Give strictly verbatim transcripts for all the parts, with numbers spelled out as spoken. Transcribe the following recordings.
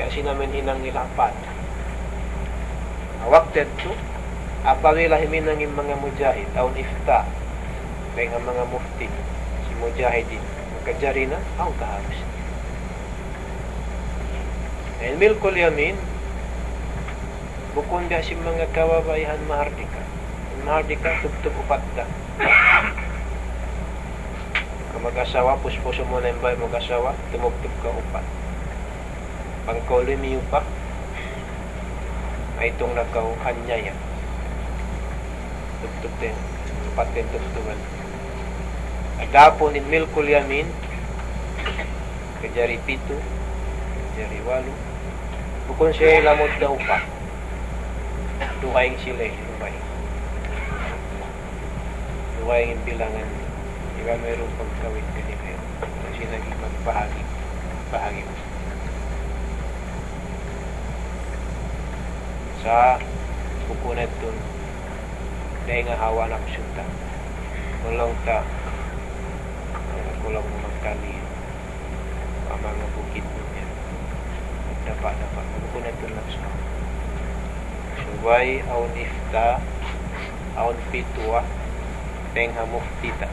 Kasi namin hinang nila apat. Waktu yadtu, apabila himinang in manga mujahid, awn ifta, dayn ha manga mufti, sin mujahidin, makajari na, awn kaharus. In milkul yamin, bukun biya' sin manga kababaihan mahardika. In mahardika, tubtub upat da. Kaw mag-asawa, puspusun mu na in bāy mu mag-asawa, tumubtub kaw upat. Bang kaw lumiyu pa, maitung na kaw aniaya. Tubtub da yan. Upat da in tubtuban. Adapun in milkul yamin, kajari pitu, kajari walu. Bukun siya lamud da upat. Dugaing sila, dugaing. Dugaing in bilangan, iban wayruun pagkawin kaniya. Kasi lagi' magbahagi, bahagi. Sa' bukun yadtu, dayn ha hawa napsu ta. Laung ta, kulang magkali. Manga bukid niya. Dapa'-dapa'. Bukun yadtu napsu. Subay awn ifta, awn fitwa, dayn ha mufti ta.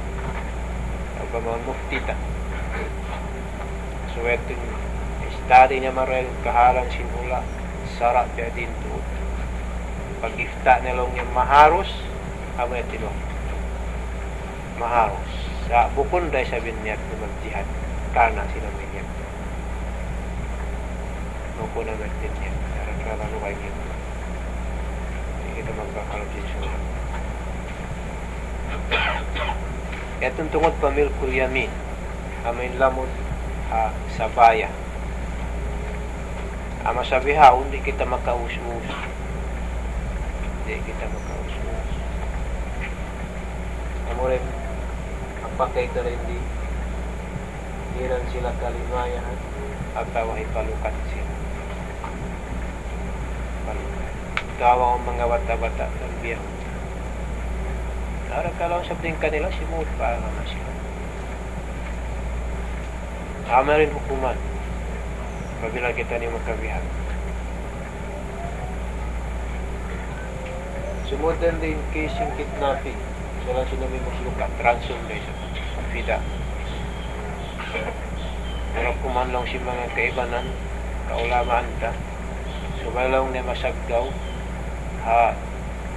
Atawa manga mufti ta. Subay yadtu, study niya marayaw kahalan sin hula', sara' biya' diin tuud. Pag-ifta niya laung niya maharus, amu yadtu laung. Maharus. Sa' bukun da isab in niyat mu magjihad karna' sin amu in niyat mu. Bukun amu in niyat. Karna' kalu kaw niyat mu. Di' kita magkakalap sin surga'. Yadtu in tungud pa milkul yamin. Amu in lamud ha sabaya. Amu sa bihaun, di' kita makaus-us. Di' kita makaus-us. Amu rin, apakay ka rin di', di' rin sila kalimayahan, atawa hipalukat sila. Palukat. Atawa in manga bata'-bata' tarbiya. Para kalau sa tingin kanila, simud pa ang ama sila. Amu rin hukuman. Apabila kitaniyu makabihag. Sumud da in case sin kidnapping. Sa' laung sin Nabi maglukat, ransom da isab. Fida. Pero kuman laung sin manga kaibanan, kaulamaan ta. Subay laung niya masaggaw ha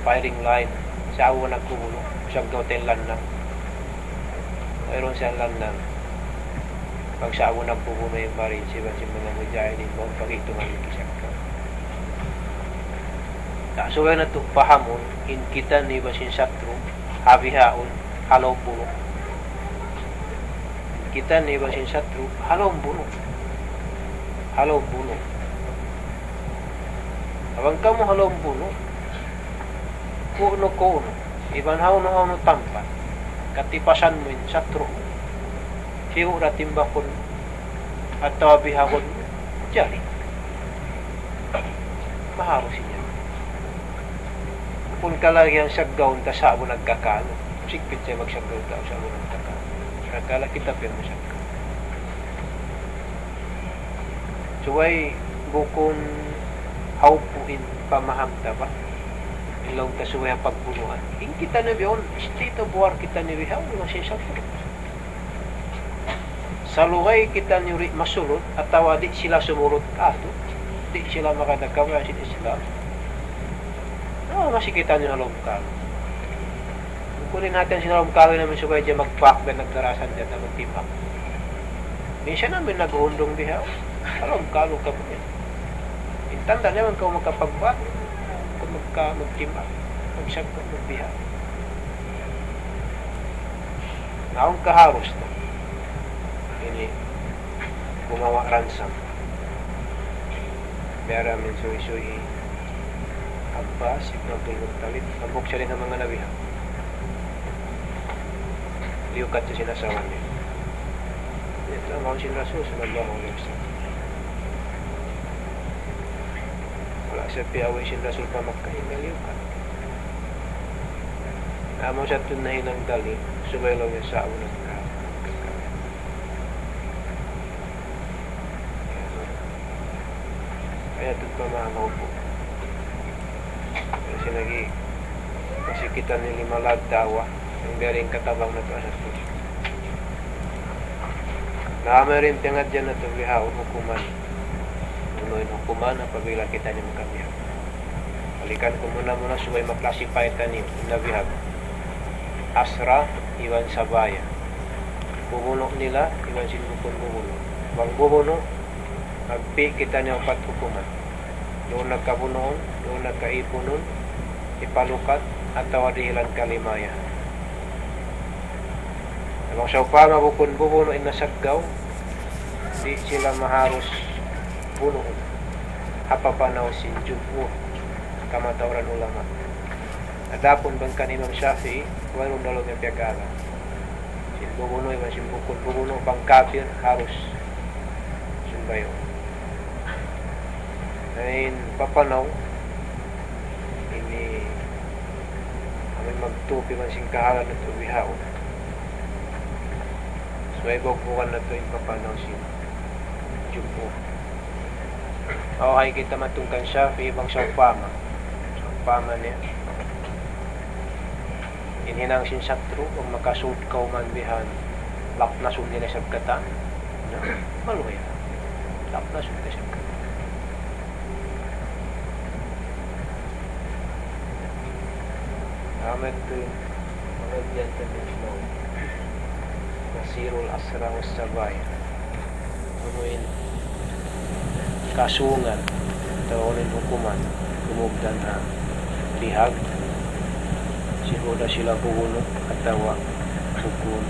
firing line. Sa' awn nagkukulo, saggaw ta in lannang. Mayroon siyang lannang. Pag sa' awn nagkukulo in baril, siya ba sin manga mujahidin, mawn pag-itungan in kisaggaw. Na, subay natu' pahamun, in kitaniyu iban sin satru', ha bihaun, ha lawm bunu'. In kitaniyu iban sin satru', ha lawm bunu'. Ha lawm bunu'. Bang kamu ha lawm bunu', kunu-kunu, iban hawnu-hawnu tampat, katipasan mu in satru', siyu' da timbakun, atawa bihaun, jari. Maharus in yan. Bukun kalagihan saggawun ta sa'bu nagkakalu. Sigpit siya magsaggaw ta sa'bu nagkakalu. Sakala kita pa in magsaggaw. Subay bukun hawpu in pamaham ta ba. In laung ta subay ha pagbunuan. In kitaniyu bihaun, state of war kitaniyu bihaun, masi sa Salugay kitaniyu di' masulut, atawa di' sila sumulut kātu', di' sila makadakawa sin Islam. Na, masi kitaniyu ha lawm kalu. Bukun in hātihan sin ha lawm kalu na subay diya magpahak biya' nagdarasan diya na magtimbak. Minsan amu in naghundung bihaun, ha lawm kalu kamu yan. In tanda' niya bang kaw makapagbat, kaw magka-, magtimbak, magsagka', magbihaun. Na awn kaharus na. Ini, gumawa' ransom. Biya' da in suysuy hi Abbas ibn Abdul Muttalib, hambuuk siya dayn ha manga nabihan. Liyukat siya sin asawa niya. Yadtu in laung sin Rasul sallallahu alayhi wasallam. Wala' siya piyawi' sin Rasul pa Makkah, in liyukat. Amu sa tuud nahinang dalil, subay laung niya sa' awn nagka-, nagka-, Ayatud pa manga hukum. Kasi lagi', kasi kita ini lima lag dawa, in biya' diin katabang natu' asal. Na, amu in pangadjian natu' bihaun hukuman. Unu in hukuman apabila kita ini makabihag. Balikan ku muna-muna subay ma-classify taniyu in nabihag. Asra iban sabaya. Bubunu' nila iban sin bukun bubunu'. Bang bubunu', magpi' kita ini upat hukuman. Duun na kabunuun, duun na kaipunun, hipalukat, atawa dihilan kalimayahan. Bang sawpama bukun bubunu' in nasaggaw, di' sila maharus bunuun. Ha papanaw sin jumhur, kamatauran ulama. Adapun bang kan Imam Shafi'i, wayruun da laung niya piyag-aala. Sin bubunu' iban sin bukun bubunu', bang kapir, harus sumbayun. Na in papanaw, ini, amu in magtup iban sin kahalan natu' bihaun. Subay bugbugan natu' in papanaw sin jumhur. Aw, ayaw kita matungkan Shafi'i bang sawpama. Sawpama niya. In hinang sin satru', bang makasud kawman bihan, lapnasun nila isab katan. Na, maluhay na. Lapnasun nila isab katan. Amu yadtu in pangadjian ta bihaun. Tafsilul asra was sabaya. Unu in kasungan, atawa unu in hukuman, tumugdan ha bihag, sibu' da sila bubunu', atawa bukun